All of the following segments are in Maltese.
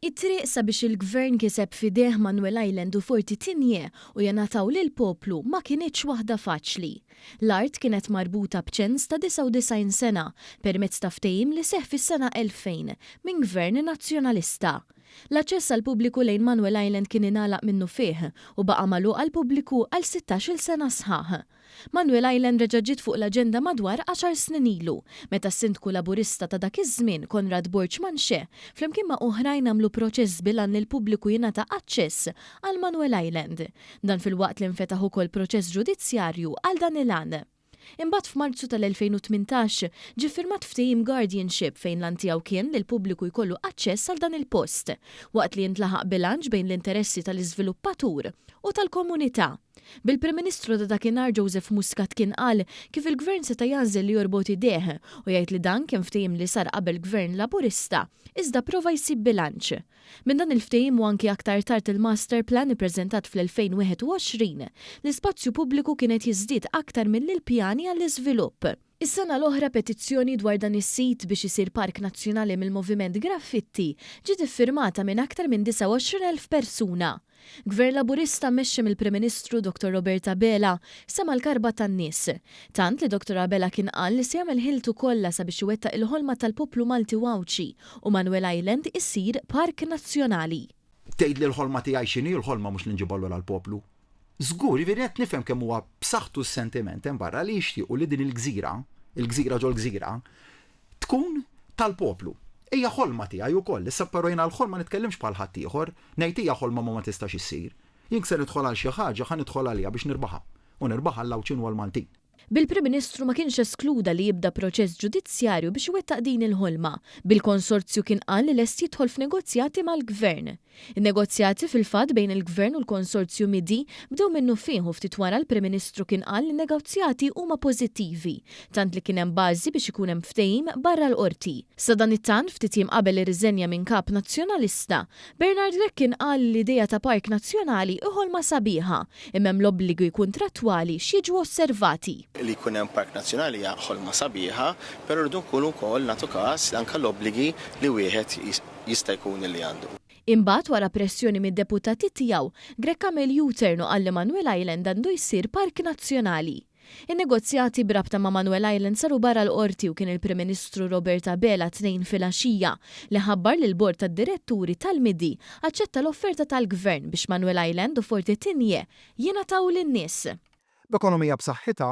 It-triq sabiex il-Gvern kiseb f'idejh Manuel Island u Forti Tignè u jingħataw lill-poplu ma kinitx waħda faċli. L-art kienet marbuta b'ċens ta' 99 sena permezz ta' ftehim li seħħ fis-sena 2000 minn Gvern Nazzjonalista. L-aċċess għall-pubbliku lejn Manuel Island kien ingħalaq minnufih u baqa' magħluq għall-pubbliku għal sittax-il sena sħaħ. Manuel Island reġa' ġiet fuq l-aġenda madwar għaxar snin ilu, meta s-Sindku Laburista ta' dak iż-żmien, Conrad Borg Manché, flimkien ma' oħrajn għamlu proċess bil-għan li l-pubbliku jingħata aċċess għal Manuel Island. Dan filwaqt li nfetaħ ukoll proċess ġudizzjarju għal dan il-għan. Imbagħad f'Marzu tal-2018, ġie ffirmat ftehim guardianship fejn l-għan tiegħu kien li l-pubbliku jkollu aċċess għal dan il-post, waqt li jintlaħaq bilanċ bejn l-interessi tal-iżviluppatur u tal-komunità. Bil-Prim Ministru ta' dakinhar Joseph Muscat kien qal kif il-Gvern seta' jagħżel li jorbot idejh u jgħid li dan kien ftehim li sar qabel Gvern Laburista iżda prova jsib bilanċ. Minn dan il-ftehim u anki aktar tard il-Master Plan ippreżentat fl-2021, l-ispazju pubbliku kien qed jiżdied aktar milli l-pjani għall-iżvilupp. Is-sena l-oħra petizzjoni dwar dan is-sit biex isir park nazzjonali mill-Moviment Graffitti ġiet iffirmata minn aktar minn 29,000 persuna. Gvern Laburista mmexxi mill-Prim Ministru Dottor Robert Abela sema' l-karba tan-nies. Tant li Dottor Abela kien qal li se jagħmel ħiltu kollha sabiex iwettaq il-ħolma tal-poplu Malti u Għawdxi u Manuel Island isir park nazzjonali. Tgħidli l-ħolma tiegħi x'inhi, l-ħolma mhux li nġibha lura l-poplu. Żgur, jiġifieri qed nifhem kemm huwa b'saħħtu s-sentiment hemm barra li jixtiequ li din il-gżira, il-gżira ġol-gżira, tkun tal-poplu. Hija ħolma tiegħi wkoll, issa però jiena l-ħolma nitkellimx bħal ħaddieħor, ngħid hija ħolma ma ma tistax issir. Jien se nidħol għal xi ħaġa ħa nidħol għaliha biex nirbaħha. U nirbaħha għall-Għawdxin u għall-Maltin. Bil-Prim Ministru ma kienx eskluda li jibda proċess ġudizzjarju biex iwettaq din il-ħolma, bil-konsorzju kien qal li lest jidħol f'negozjati mal-Gvern. In-negozjati, fil-fatt, bejn il-Gvern u l-konsorzju MIDI bdew minnufih u ftit wara l-Prim Ministru kien qal li n-negozjati huma pożittivi, tant li kien hemm bażi biex ikun hemm ftehim barra l-Qorti. Sadanittant, ftit jiem qabel irriżenja minn Kap Nazzjonalista, Bernard Grech kien qal li l-idea ta' park nazzjonali hi ħolma sabiħa, imma hemm l-obbligi kuntrattwali x'jiġu osservati. Li jkun hemm park nazzjonali hija ħolma sabiħa, però rridu nkunu wkoll nagħtu każ anke l-obbligi li wieħed jista' jkun li għandu. Imbagħad wara pressjoni mid-deputati tiegħu, Grech għamel U-turn u qal li Manuel Island għandu jsir park nazzjonali. In-negozjati b'rabta ma' Manuel Island saru barra l-Qorti u kien il-Prim Ministru Robert Abela t-Tnejn filgħaxija li ħabbar li l-Bord tad-Diretturi tal-MIDI aċċetta l-offerta tal-Gvern biex Manuel Island u Forti Tignè jingħataw lin-nies. B'ekonomija b'saħħitha,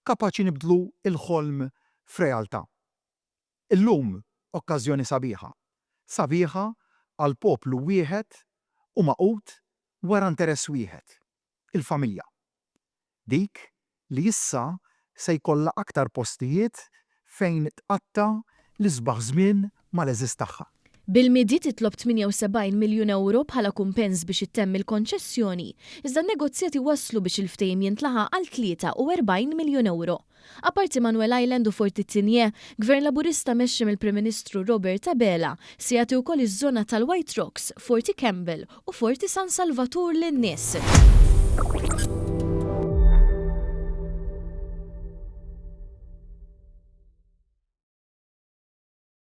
kapaċi nibdlu l-ħolm f'realtà. Illum okkażjoni sabiħa. Sabiħa għal poplu wieħed u magħqud wara interess wieħed, il-familja. Dik li issa se jkollha aktar postijiet fejn tqatta' l-isbaħ żmien mal-għeżież tagħha. Bil-MIDI titlob 78 miljun ewro bħala kumpens biex ittemm il-konċessjoni, iżda n-negozjati wasslu biex il-ftehim jintlaħaq għal 43 miljun ewro. Apparti Manuel Island u Forti Tigné, Gvern Laburista mmexxi mill-Prim Ministru Robert Abela se jagħti wkoll iż-żona tal-White Rocks, Forti Campbell u Forti San Salvatur lin-nies.